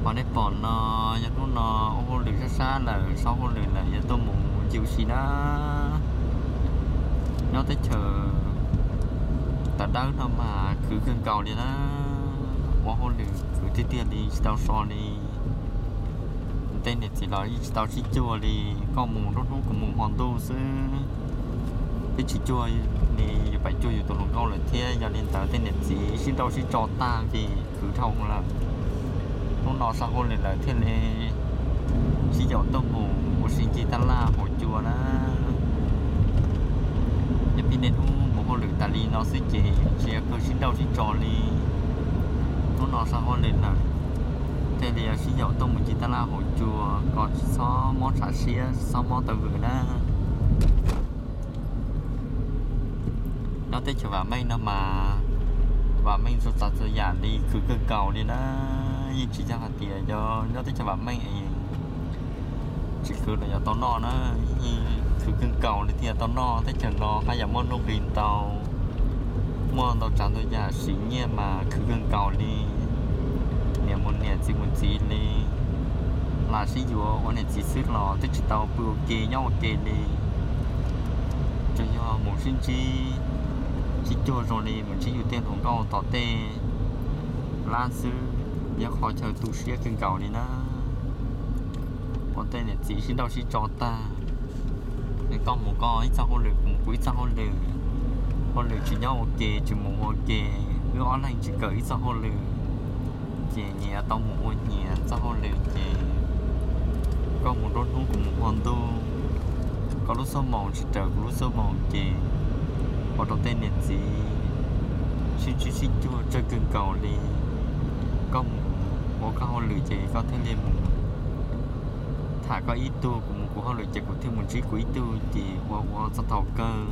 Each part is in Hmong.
Qhov nej pom no yog hnub no ua hauj lwm sab sab lawm, so hauj lwm lawm yuav tuaj mus ncig ua si na. Nyob teb chaws Tav Dawb no mas khwv kawg nkaus li na. Ua hauj lwm khwv tiag tiag li, tsis tau so li. Tej niam txiv los yeej tsis tau sib cuag li, koj mus nruab hnub kuv mus hmo ntuj xwb, twb tsis cuag li, yuav pais cuag yus tus hluas nkauj lawm thiab. Yog li ntawd tej niam txiv sib nrauj sib tso tag vim khwv dhau lawm. Hnub no so hauj lwm lawm thiaj li sib yaum tuaj mus ua si ncig tab laj haus cua na. Yog pib niaj hnub mus hauj lwm tas li no xwb ces tsis yog kawg sib nrauj sib tso li. Hnub no so hauj lwm lawm thiaj li sib yaum tuaj mus ncig tab laj haus cua kom tsis txhob mob tshav siab, tsis txhob mob taw vwm na. Nyob teb chaws vam meej no mas, vam meej txhua tsav txhua yam li khwv kawg nkaus li na. Yeej tsis yog hais tias yog nyob teb chaws vam meej es tsis khwv los yuav tau noj na. Yeej khwv kawg nkaus li thiaj tau noj. Teb chaws no haj yam muaj nuj nqis ntau, muaj ntau tsav ntau yam, siv nyiaj mas khwv kawg nkaus li. Niam mus niam, txiv mus txiv li, lam sib yuav ua niam txiv xwb los twb tsis tau pw ua ke nyob ua ke li. Tsuas yog mus sib ntsib, sib cuag zoo li mus ntsib yus tej hluas nkauj tom tej lab xwb, yog qhov chaw tu siab kawg nkaus li na. Ua tej niam txiv sib nrauj sib tso tag, koj mus koj ib txoj hauj lwm, kuv mus kuv ib txoj hauj lwm, hauj lwm tsis nyob ua ke, tsis mus ua ke, wb ob leeg tsis kawm ib txoj hauj lwm, ces nyias tau mus ua nyias txoj hauj lwm ces koj mus nruab hnub kuv mus hmo ntuj, koj lub xuab moos tsis raws kuv lub xuab moos ces ua rau tej niam txiv sib ntsib sib cuag tsawg kawg nkaus li. Koj mus ua koj hauj lwm ces koj thiaj li mus tham koj ib tug, kuv mus kuv hauj lwm ces kuv thiaj mus ntsib kuv ib tug, ces ua ua txog thaum kawg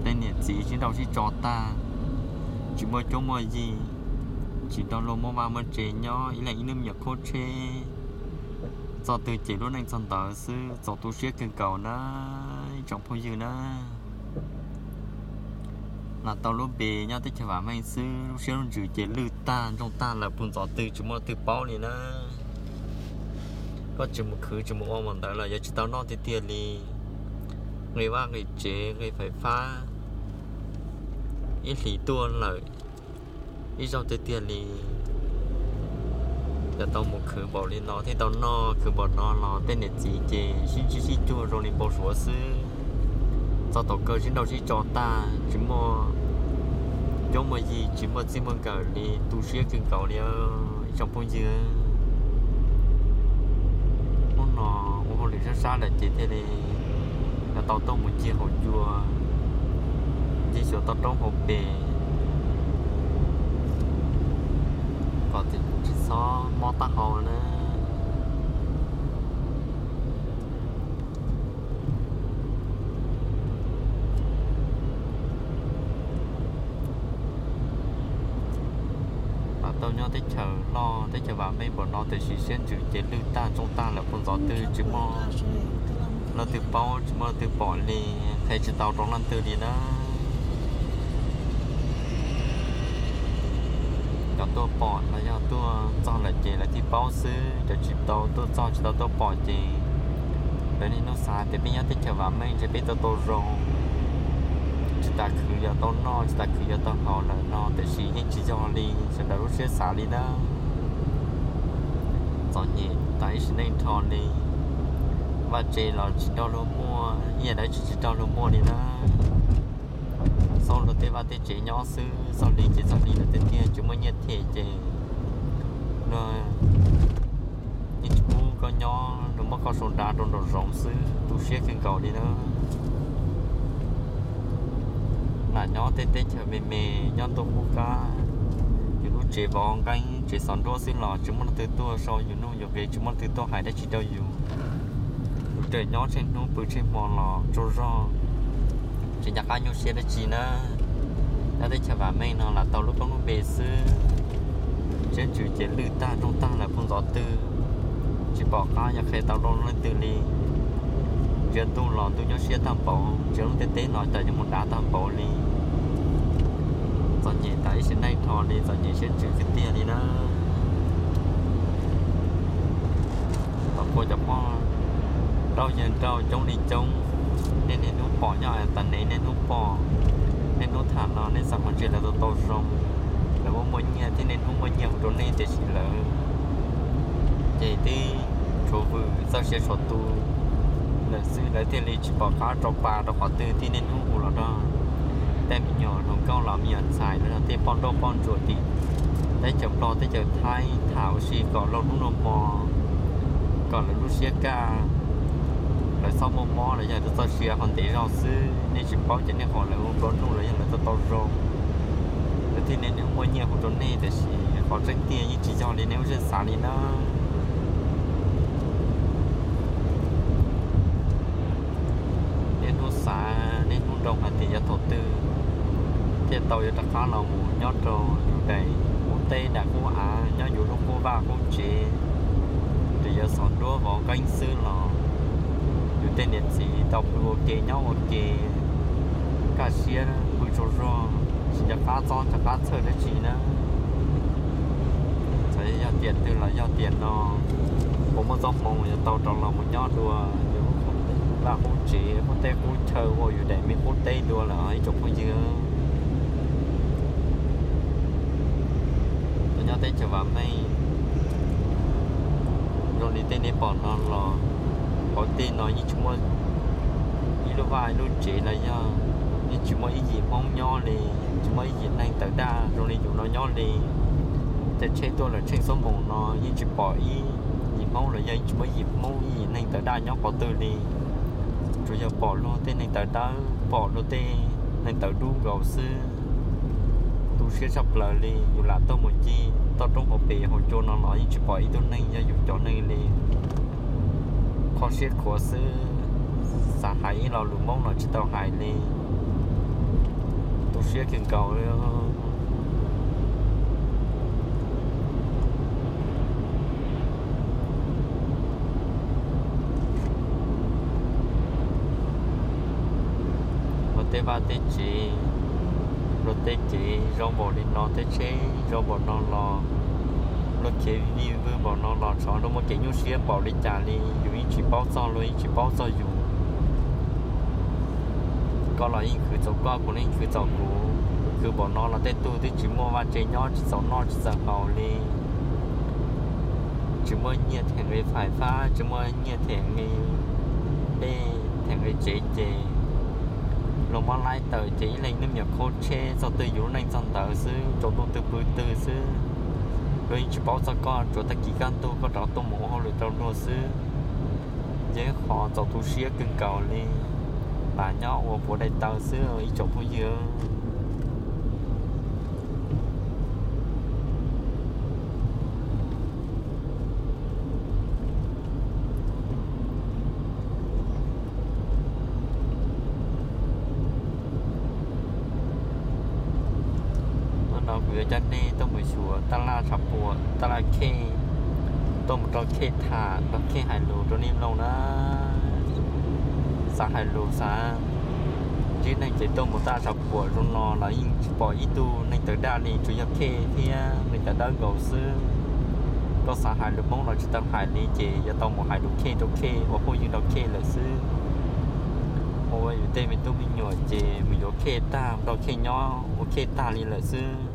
tej niam txiv sib nrauj sib tso tag, tsis muaj cuab muaj yig, tsis tau luag muaj vaj muaj tsev nyob, ib leeg ib lub me nyuam khub tsheb, txog twg ces lub neej txog ntawd xwb, txaus tu siab kawg nkaus na ib tsoom phooj ywg na. Lam tau lub npe nyob teb chaws vam meej xwb, lub siab lub ntsws ces lwj tag ntsoog tag lawm puag ntxov twg tsis muaj leej twg paub li na. Koj tsis mus khwv tsis mus ua mus ntawd los yuav tsis tau noj tiag tiag li. Nqi vaj nqi tsev nqi fais fab ib hlis tuaj lawm ib zaug tiag tiag li. Yog tau mus khwv npaum li no thiaj tau noj, khwv npaum no los tej niam txiv ces sib ntsib sib cuag zoo li npau suav xwb. Txog thaum kawg sib nrauj sib tso tag, tsis muaj cuab muaj yig, tsis muaj txij muaj nkawm li, tu siab kawg nkaus li ib tsoom phooj ywg. Hnub no ua hauj lwm sab sab lawm ces thiaj li yuav tau tuaj mus ncig haus cua, ncig xyuas toj roob hauv pes kom tsis txhob mob taub hau na. Lam tau nyob teb chaws loj teb chaws vam meej npaum no tiam sis siab ntsws ces lwj tag ntsoog tag lawm puag ntxov twg tsis muaj leej twg paub tsis muaj leej twg pom li, qhia tsis tau rau leej twg li na. Cov tuaj pom los yog tuaj txog lawm ces lawv thiaj paub xwb, cov tsis tau tuaj txog tsis tau tuaj pom ces lawv niaj hnub xav tias peb nyob teb chaws vam meej ntshe peb tau tau zoo, tsis tas khwv yuav tau noj tsis tas khwv yuav tau haus lawm no, tiam sis yeej tsis yog li sawv daws lub siab xav li na. Txom nyem tas ib sim neej nrho li, vaj tse los tsis nrog luag muaj, ib yam dab tsi tsis nrog luag muaj li na. Xauj luag tej vaj tej tsev nyob xwb, txog hli ces txog hli lawm tiag tiag, tsis muaj nyiaj them ces luag yeej tsis pub koj nyob, luag muab koj sau nra rau nraum zoov xwb, tu siab kawg nkaus li na. Lam nyob tej teb chaws me me, nyob ntuj qub qab, yus lub tsev vov nqeeb tsev xov nruab xwb los tsis muaj leej twg tuaj sau yus nuj yus nqi, tsis muaj leej twg tuaj hais dab tsi rau yus. Yus raws nyob tsheej hnub pw tsheej hmo los tsaug zog, tsis nco qab nyuaj siab dab tsi na. Nyob teb chaws vam meej no lam tau lub koob lub npe xwb, siab ntsws ces lwj tag ntsoog tag lawm puag ntxov twg, tsis pom qab yuav qhia tau rau leej twg li. Ntsia ntuj los ntuj nyob siab tag npaum, ntsia lub ntiaj teb no cas yuav mus dav tag npaum li. Txom nyem tas ib sim neej nrho li, txom nyem siab ntsws tiag tiag li na. Nrauj yawg nrauj coob li coob, nej niaj hnub pom nyob Antanes niaj hnub pom, niaj hnub tham no nej xav hais tias lawv tau tau zoo, lawv muaj muaj nyiaj thiab niaj hnub muaj nyiaj hu rau nej tiam sis lawv ces twb tshuav vwm txoj sia tshuav tu lawm xwb, lawv thiaj li tsis pom qab rau pa rau qhov twg thiaj niaj hnub hu los rau tej me nyuam hluas nkauj los me nyuam ntxhais los tej poj nrauj poj ntsuam tim teb chaws Nplog teb chaws Thaib tham ua si kom laug hnub laug hmo, kom lawv lub siab kaj, lawv txhob muaj mob los yog lawv txoj sia ho ntev zog xwb. Nej tsis paub ces nej hais lawv ua nplua nuj los yog lawv tau tau zoo, lawv thiaj niaj hnub muaj nyiaj hu rau nej tiam sis qhov tseeb tiag yeej tsis yog li nej ua siab xav li na. Niaj hnub xav niaj hnub nroo hais tias yog thaum twg thiaj tau yuav rov qab los mus nyob rau yus daim qub teb daim qub av, nyob yus lub qub vaj qub tsev, ces yuav xov duab vov qeeb xwb los yus tej niam txiv tau pw ua ke nyob ua ke kaj siab pw tsaug zog, tsis nco qab txob nco qab txhawj dab tsi na. Txawm yog tiam twg los yog tiam no, puas muaj txoj hmoo yuav tau rov los mus nyob dua yus lub qub vaj qub tsev qub teb qub chaw ua yus daim me qub teb dua lawm ib tsoom phooj ywg. Tuaj nyob teb chaws vam meej zoo li tej nej pom no los hauv tej no yeej tsis muaj ib lub vaj ib lub tsev los yog yeej tsis muaj ib yim Hmoob nyob li, tsis muaj ib yim neeg tawv daj zoo li yus no nyob li. Caij tsheb tuaj lawm tsheej xuab moos no yeej tsis pom ib yim Hmoob los yog yeej tsis muaj ib yim Hmoob ib yim neeg tawv daj nyob qhov twg li. Tsuas yog pom luag tej neeg tawv dawb, pom luag tej neeg tawv dub nkaus xwb. Tu siab tshaj plaws li, yus lam tuaj mus ncig toj roob hauv pes hauv cua no los yeej tsis pom ib tug neeg yog yus cov neeg li. Kho siab khuav xwb, xav hais ib lo lus Hmoob los tsis tau hais li. Tu siab kawg nkaus li. Luag tej vaj tej tsev, luag tej kev zoo npaum li no, tej tsheb zoo npaum no los, luag kev vij vwg npaum no los, txhob luag muaj kev nyuaj siab npaum li cas li yus yeej tsis paub txog, luag yeej tsis paub txog yus. Koj los yeej khwv txaus koj, kuv los yeej khwv txaus kuv. Khwv npaum no los tej tug twb tsis muaj vaj tsev nyob, tsis txaus noj tsis txaus haus li, tsis muaj nyiaj them nqi fais fab, tsis muaj nyiaj them nqi dej them nqi tsev ces luag muab laib tawm ces ib leeg neb me nyuam khaub tsheb txog twg yus lub neej txog ntawd xwb, tsaus ntuj twg pw twg xwb. Luag yeej tsis paub txog koj, tsuas tag kis kaj ntug koj rov tuaj mus ua hauj lwm rau luag xwb. Yog qhov txaus tu siab kawg nkaus li, lam nyob ua puav daim taw xwb ib tsoom phooj ywg. Hnub no kuv yuav coj nej tuaj mus xyuas taj laj tshav puam, taj laj khej, tuaj mus rau khej tham, rau khej hais lus rau nej mloog na. Xav hais lus xav ntsib neeg ces tuaj mus taj laj tshav puam zoo no los yeej tsis pom ib tug neeg tawv daj li, tsuas yog khej thiab neeg tawv dawb nkaus xwb. Koj xav hais lus Hmoob los tsis tau hais li ces yuav tau mus hais lus khej rau khej, ua phooj ywg rau khej lawm xwb. Ua yus tej me tub me nyuam ces mus yuav khej tag, mus nrog khej nyob ua khej tag li lawm xwb.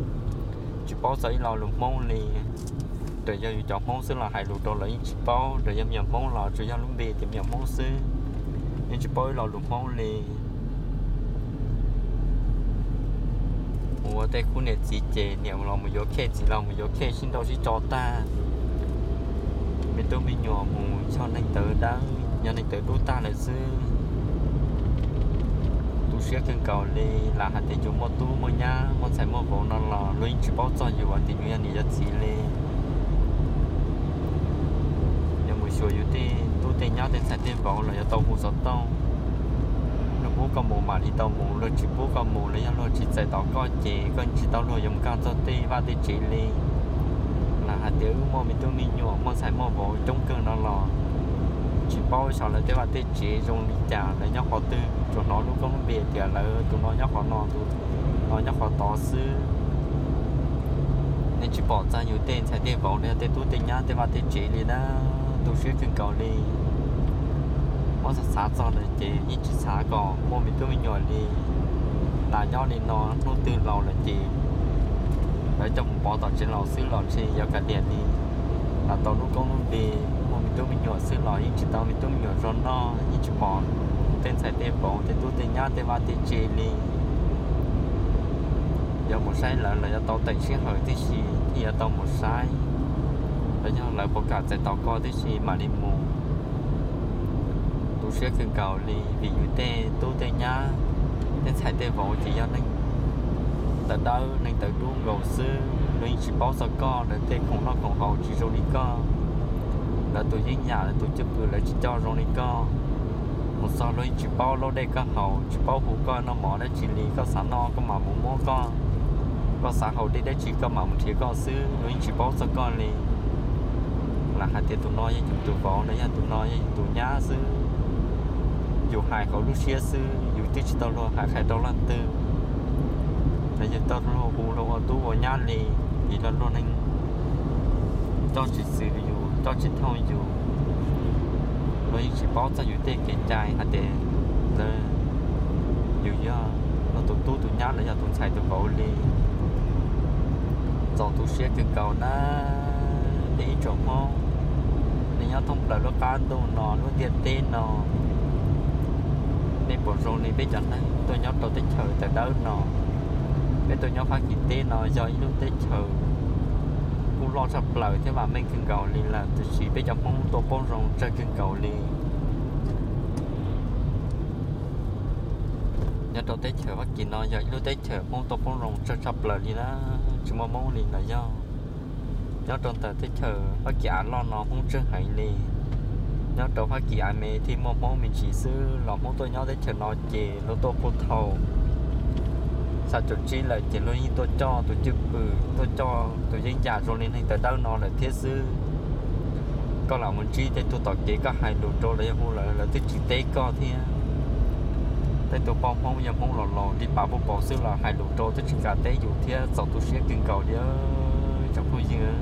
Tsis paub txog ib lo lus Hmoob li. Raws yog yus cov Hmoob xwb los hais lus rau lawv yeej tsis paub, raws yog me nyuam Hmoob los tsuas yog lub npe tias me nyuam Hmoob xwb, yeej tsis paub ib lo lus Hmoob li. Ua tej khub niam txiv ces niam los mus yuav khej, txiv los mus yuav khej, sib nrauj sib tso tag. Me tub me nyuam mus yog neeg tawv dawb, yog neeg tawv dub tag lawm xwb. Tu siab kawg nkaus li, lam hais tias yus muaj tub muaj nyab muaj ntxhais muaj vauv no los luag yeej tsis paub txog yus hais tias yus yog niam yog txiv li. Yog mus xyuas yus tej tub tej nyab tej ntxhais tej vauv los yuav tau hu xov tooj. Luag pub koj mus mam li tau mus, luag tsis pub koj mus los yog luag tsis txais tos koj ces koj tsis tau luag yuav mus kaj txog tej vaj tej tsev li. Lam hais tias wb muaj me tub me nyuam muaj ntxhais muaj vauv coob kawg no los tsis paub xyov lawv tej vaj tej tsev zoo li cas, lawv nyob qhov twg, tsuas hnov lub koob lub npe tias lawv tus no nyob qhov no, tus no nyob qhov tod xwb. Nej tsis pom txog yus tej ntxhais tej vauv los yog tej tub tej nyab tej vaj tej tsev li na, tu siab kawg nkaus li. Muab xav xav txog lawm ces yeej tsis xav kom muaj me tub me nyuam li. Lam nyob li no hnub twg laus lawm ces lawv coj mus pov tom tsev laus xwb los ntshe yuav kav liam li. Lam tau lub koob lub npe muaj me tub me nyuam xwb los yeej tsis tau me tub me nyuam zog noj, yeej tsis pom tej ntxhais tej vauv tej tub tej nyab tej vaj tej tse li. Yuav mus saib lawv los yuav tau teem sij hawm tib si thiaj yuav tau mus saib. Los yog lawv puas kam txais tos koj tib si mam li mus. Tu siab kawg nkaus li vim yus tej tub tej nyab, tej ntxhais tej vauv ces yog neeg tawv dawb neeg tawv dub nkaus xwb, luag yeej tsis paub txog koj lawv tej khoom noj khoom haus tsis zoo li koj, lawv tus yeeb yam lawv tus cwj pwm lawv tsis coj zoo li koj. Mus txog luag yeej tsis paub laub dej koj haus, tsis paub hu koj noj mov dab tsi li, koj xav noj koj mam mus muab koj, koj xav haus dej dab tsi koj mam mus nrhiav koj xwb, luag yeej tsis paub txog koj li. Lam hais tias tus no yog yus tus vauv los yog tus no yog yus tus nyab xwb. Yus hais hauv lub siab xwb, yus twb tsis tau luag hais qhia rau leej twg, los yus tau luag hu luag ua tub ua nyab li, vim luag neeg coj tsis txwm yus, coj tsis thooj yus, luag yeej tsis paub txog yus tej kev cai hais tias yus yog luag tus tub tus nyab los yog tus ntxhais tus vauv li. Txaus tu siab kawg nkaus na, peb ib tsoom Hmoob, nej nyob thoob plaws lub qab ntuj no lub ntiaj teb no, nej puas zoo li peb cov neeg tuaj nyob rau teb chaws tawv dawb no? Peb tuaj nyob Fab Kis teb no yog ib lub teb chaws kuj loj tshaj plaws thiab vam meej kawg nkaus li lawm, tiam sis peb cov Hmoob tuaj poob zoo tsawg kawg nkaus li. Nyob rau teb chaws Fab Kis no yog ib lub teb chaws Hmoob tuaj poob zoo tsawg tshaj plaws li na, tsis muaj Hmoob li los yog. Nyob rau ntawm teb chaws Fab Kis av loj no Hmoob tsawg heev li. Nyob rau Fab Kis av me thiaj muaj Hmoob me ntsis xwb los Hmoob tuaj nyob teb chaws no ces luag tuaj puag thaum xya caum tsib lawm ces luag yeej tuaj coj tus cwj pwm tuaj coj tus yeeb yam zoo li neeg tawv dawb no lawm thiab xwb. Koj lam mus ntsib tej tug tom kev koj hais lus rau lawv yog hu lawv, lawv twb tsis teb koj thiab. Tej tus poj Hmoob yog Hmoob los laus li pas puj paus xwb los hais lus rau twb tsis kam teb yus thiab, txaus tu siab kawg nkaus li tsoom phooj ywg.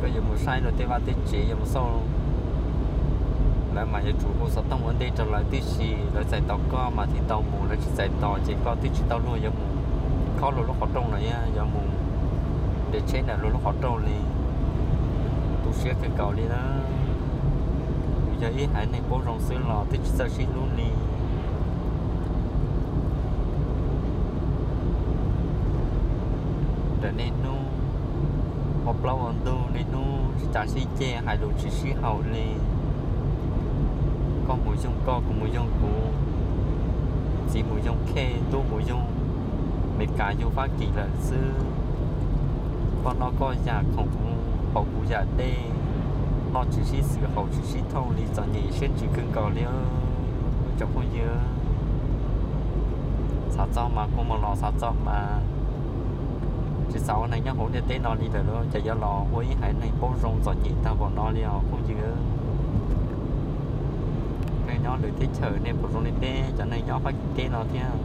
Koj yuav mus saib luag tej vaj tej tsev yuav mus xauj, lawv mas yuav tsum hu xov tooj ua ntej rau lawv tib si, lawv txais tos koj mas thiaj tau mus, lawv tsis txais tos ces koj twb tsis tau luag yuav mus khob luag lub qhov rooj los yog yuav mus de tsheb ntawm luag lub qhov rooj li. Tu siab kawg nkaus li na. Yog ib haiv neeg paub zoo xwb los twb tsis txawj sib hlub li. Ntawm niaj hnub ua plaub ua ntug, niaj hnub tsis cav sib ceg, hais lus tsis sib haum li. Koj mus yoog koj, kuv mus yoog kuv, txiv mus yoog khej, tub mus yoog Meskas yoog Fab Kis lawm xwb. Koj noj koj yam khoom, kuv haus kuv yam dej, noj tsis sib xws haus tsis sib thooj li, txom nyem siab ntsws kawg nkaus li tsoom phooj ywg. Xav txog mas kuj mus los xav txog mas tsis xav ua neeg nyob hauv ntiaj teb no li lawm lauj, ces yuav los ua ib haiv neeg paub zoo txom nyem tag npaum no li os phooj ywg. Neeg nyob lwm teb chaws nej puas zoo li peb cov neeg nyob Fab Kis teb no thiab?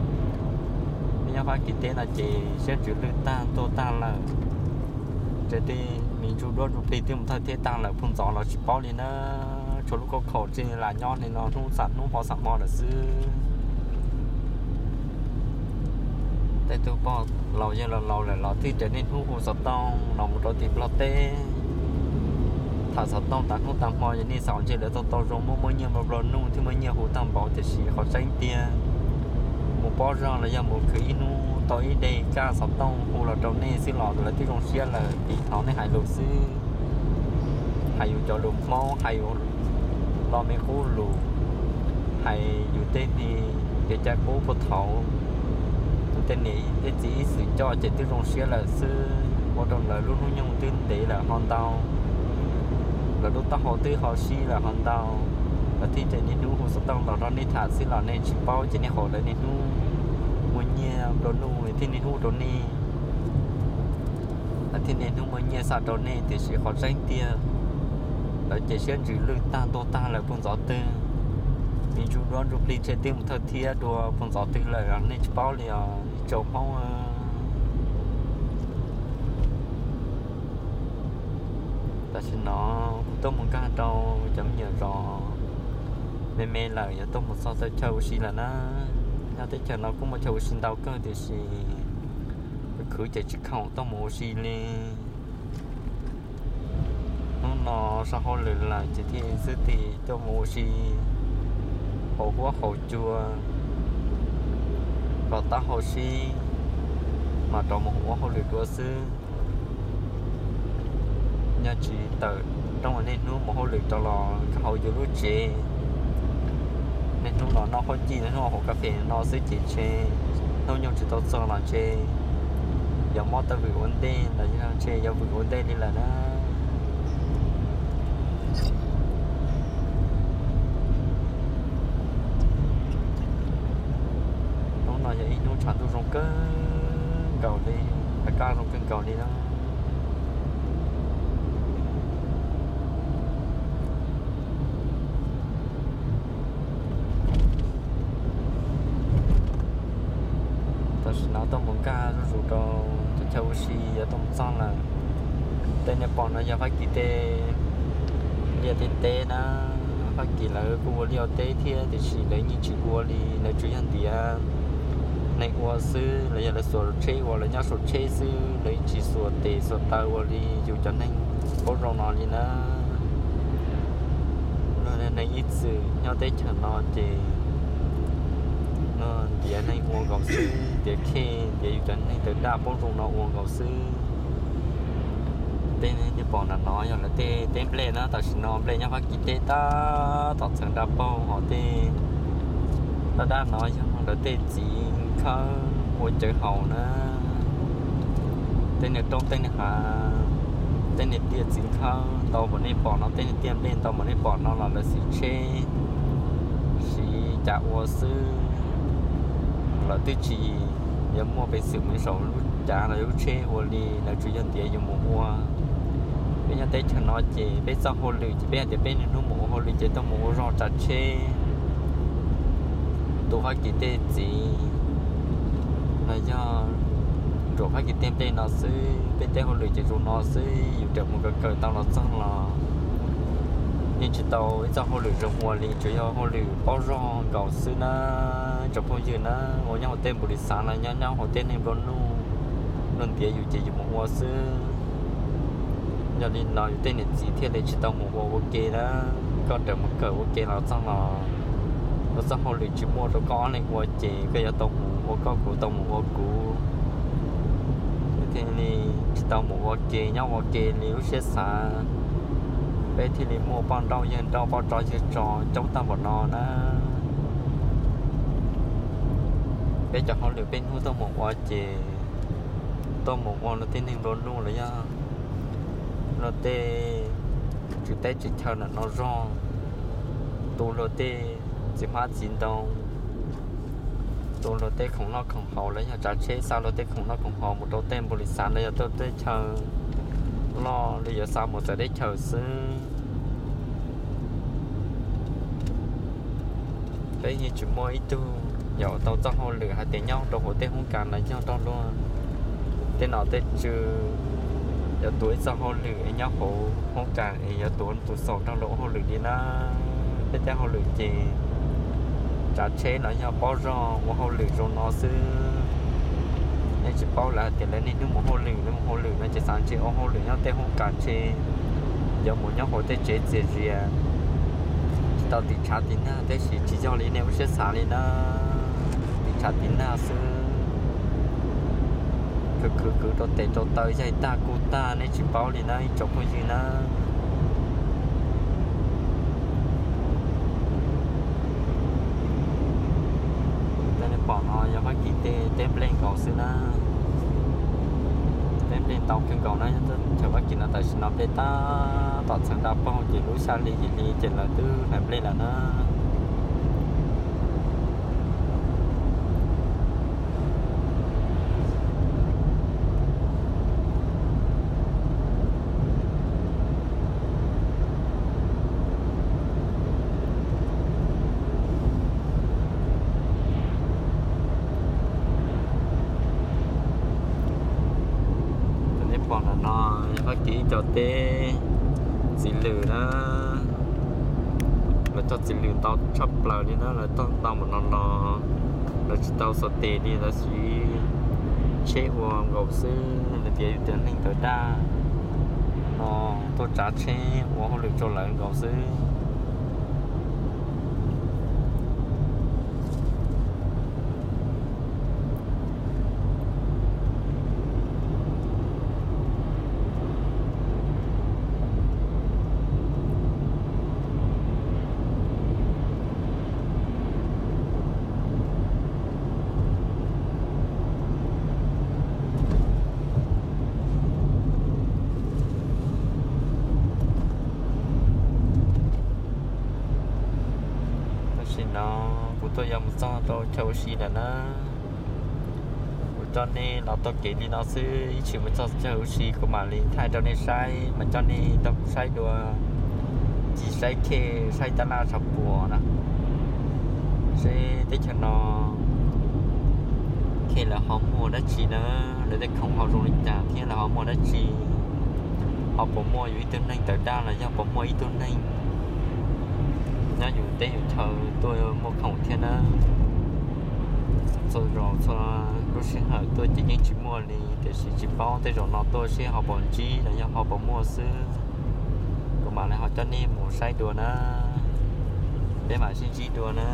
Nej nyob Fab Kis teb no ces siab ntsws lwj tag ntuag tag lawm. Ces tej me ntsuj duab ntsuj plig twb mus thawj thiab tag lawm, phooj ntxov los tsis paub li na. Tshuav lub khaub khaum tsis lam nyob li no hnub xam hnub hmo xam hmo lawm xwb. Tej tug pog laus yawg laus laus lawm los twb raws niaj hnub hu xov tooj los mus rau tim Nplog teb. Tham xov tooj tas hnub tas hmo, yog nej xav ntshe lawv tau tau zoo muaj muaj nyiaj nplua nplua nuj thiab muaj nyiaj hu tag npaum, tiam sis qhov tseeb tiag mus pob zog los yog mus khwv ib hnub tau ib deg kaj xov tooj hu los rau nej xwb los lawv twb zoo siab lawm vim hnov nej hais lus xwb. Hais yus cov lus Hmoob, hais yus lo me qub lus, hais yus tej me kev cai qub puag thaum yus tej niam tej txiv ib txwm coj ces twb zoo siab lawm xwb, ua rau lawv lub hnub nyoog twb ntev lawm ho ntau, lawv lub taub hau twb ho sib lawm ho ntau. Lawv thiaj raws niaj hnub hu xov tooj los rau nej tham xwb los nej tsis paub ces nej haum lawv niaj hnub muaj nyiaj nplua nuj thiab niaj hnub rau nej. Lawv thiaj niaj hnub muaj nyiaj xa rau nej, tiam sis qhov tseeb tiag lawv ces siab ntsws lwj tag ntuag tag lawm phooj ntxov twg. Me ntsuj duab ntsuj plig ntshe twb mus thawj thiab dua phooj ntxov twg lawm nej tsis paub li os ib tsoom Hmoob. Tam sim no kuv tuaj mus nkag rau cov me nyuam zos me me lawm, yuav tuaj mus txog tau chaw ua si lawm na. Nyob teb chaws no kuj muaj chaw ua si ntau kawg tiam sis khwv khwv ces tsis khoom tuaj mus ua si li. Hnub no so hauj lwm lawm ces thiaj xwb tig tuaj mus ua si hauv huab hauv cua, kom taub hau sib, mas rov mus ua hauj lwm dua xwb. Yog tsis tawm rooj niaj hnub mus hauj lwm rau los nkag hauv yus lub tsev, niaj hnub los noj huab cij, niaj hnub hauv kas fes no xwb ces ntshe hnub nyoog tsis tau txog los ntshe yuav mob tau vwm ua ntej los yog ntshe yuav vwm ua ntej li lawm na. Hnub no yog ib hnub tshav ntuj zoo kawg nkaus li, hais kaj zoo kawg nkaus li na. Tam sim no tuaj mus nkag zuj zus rau cov chaw ua si yuav tuaj mus txog lawm. Tej nej pom no yog Fab Kis tej liaj tej teb na. Fab Kis lawv kuj ua liaj ua teb thiab tiam sis lawv yeej tsis ua li, lawv tsuas yog ntiav neeg ua xwb, los yog lawv xuas tsheb ua, lawv nyob saum tsheb xwb, lawv yeej tsis xuas tes xuas taw ua li yus cov neeg poob zoo no li na. Neeg ib txwm nyob teb chaws no ces ntiav neeg ua nkaus xwb, ntiav khej, ntiav yus cov neeg tawv daj poob zoo no ua nkaus xwb. Tej nej pom ntawm no yog lawv tej teb nplej na, tam sim no nplej nyob Fab Kis teb tab tom txheev nra paug, hos tej daj daj no yog lawv tej txiv khawb ua cawv haus na. Tej niag roob tej niag hav, tej niag tiaj txiv khawb ntau npaum nej pom no, tej niag tiaj nplej ntau npaum nej pom no los lawv siv tsheb, siv cav ua xwb. Lawv twb tsis yuav muaj peev xwm mus saum lub cav los lub tsheb ua li, lawv tsuas yog ntiav yus mus ua. Peb nyob teb chaws no ces peb txoj hauj lwm ces peb hais tias peb niaj hnub mus ua hauj lwm ces tuaj mus ua zog tsav tsheb, tu Fab Kis tej txiv, los yog ntsuam Fab Kis tej nplej no xwb. Peb tej hauj lwm ces zoo no xwb, yus rawm mus kaw kaw tau los txog los yeej tsis tau ib txoj hauj lwm zoo ua li, tsuas yog hauj lwm paub zog nkaus xwb na. Tsoom phooj ywg na, uas nyob hauv tej npus lis xav los nyob nyob hauv tej neeg nplua nuj, luag ntiav yus ces yus mus ua xwb. Yog li no yus tej niam txiv thiaj li tsis tau mus ua ua ke na. Koj rawm mus kawm ua ke los txog los, ua txoj hauj lwm tsis muaj rau koj ob leeg ua ces koj yuav tau mus ua koj, kuv tau mus ua kuv, thiaj li tsis tau mus ua ke nyob ua ke li lub siab xav. Peb thiaj li muaj poj nrauj yawg nrauj, poj tso yawg tso coob tag npaum no na. Peb cov hauj lwm peb hnub tuaj mus ua ces tuaj mus ua luag tej neeg nplua nuj los yog luag tej tswv teb tswv chaw ntawm no zog, tu luag tej txiv hmab txiv ntoo, tu luag tej khoom noj khoom haus los yog tsav tsheb xa luag tej khoom noj khoom haus mus rau tej npus lis xav los yog tej teb chaws loj li yuav xa mus txawv teb chaws xwb. Peb yeej tsis muaj ib tug yuav tau txoj hauj lwm hais tias nyob rau hauv tej hoob kas los yog nrog luag tej nom tej tswv yuav tuav ib txoj hauj lwm es nyob hauv hoob kas es yuav tuav tus xaus nrog luag ua hauj lwm li na. Peb tej hauj lwm ces tsav tsheb los yog paub zog ua hauj lwm zoo no xwb. Nej tsis paub lawv hais tias lawv niaj hnub mus hauj lwm, lawv mus hauj lwm no ces xav ntshe ua hauj lwm nyob tej hoob kas ntshe yuav mus nyob hauv tej tsev txias zias, tsis tau tiv tshav tiv nag, tab sis tsis yog li nej lub siab xav li na. Tiv tshav tiv nag xwb, khwv khwv khwv rau tes rau taw yaig tag kuj tag, nej tsis paub li na ib tsoom phooj ywg na. Tej nej pom no yog Fab Kis tej teb nplej nkaus xwb na. Teb nplej ntau kawg nkaus na, yog chaw Fab Kis no tam sim no nplej tab tom txheev nra paug ces lub xya hli yim hli ces lawv twb hlais nplej lawm na. Cov nej pom ntawm no yog Fab Kis ib co teb, Txiv lws na, lawv cog txiv lws ntau tshaj plaws li na, lawv cog ntau npaum no no, lawv tsis tau xuas tes li, lawv siv tsheb ua nkaus xwb, lawv tias yus tus neeg tawv daj no tuaj tsav tsheb ua hauj lwm rau lawv nkaus xwb. Tam sim no kuv tuaj yuav mus txog rau chaw ua si lawm na. Kuv coj nej los taug kev li no xwb, ib tsis mus txog chaw ua si kuv mam li thaij rau nej saib, mas coj nej nrog kuv saib dua, ncig saib khej saib tab laj tshav puam na, seb teb chaws no khej lawv ho muag dab tsi na, lawv tej khoom ho zoo li cas thiab lawv ho muag dab tsi, ho puas muaj yus ib tug neeg tawv daj los yog puas muaj ib tug neeg nyob yus teb yus chaw tuaj muaj khoom thiab na. Txhua zaus txhua lub sij hawm tuaj ces yeej tsis muaj li, tiam sis tsis paub tej zaum no tuaj seb ho puas ntsib los yog ho puas muaj xwb. Kuv mam li ho coj nej mus saib dua na, peb mam sib ntsib dua na.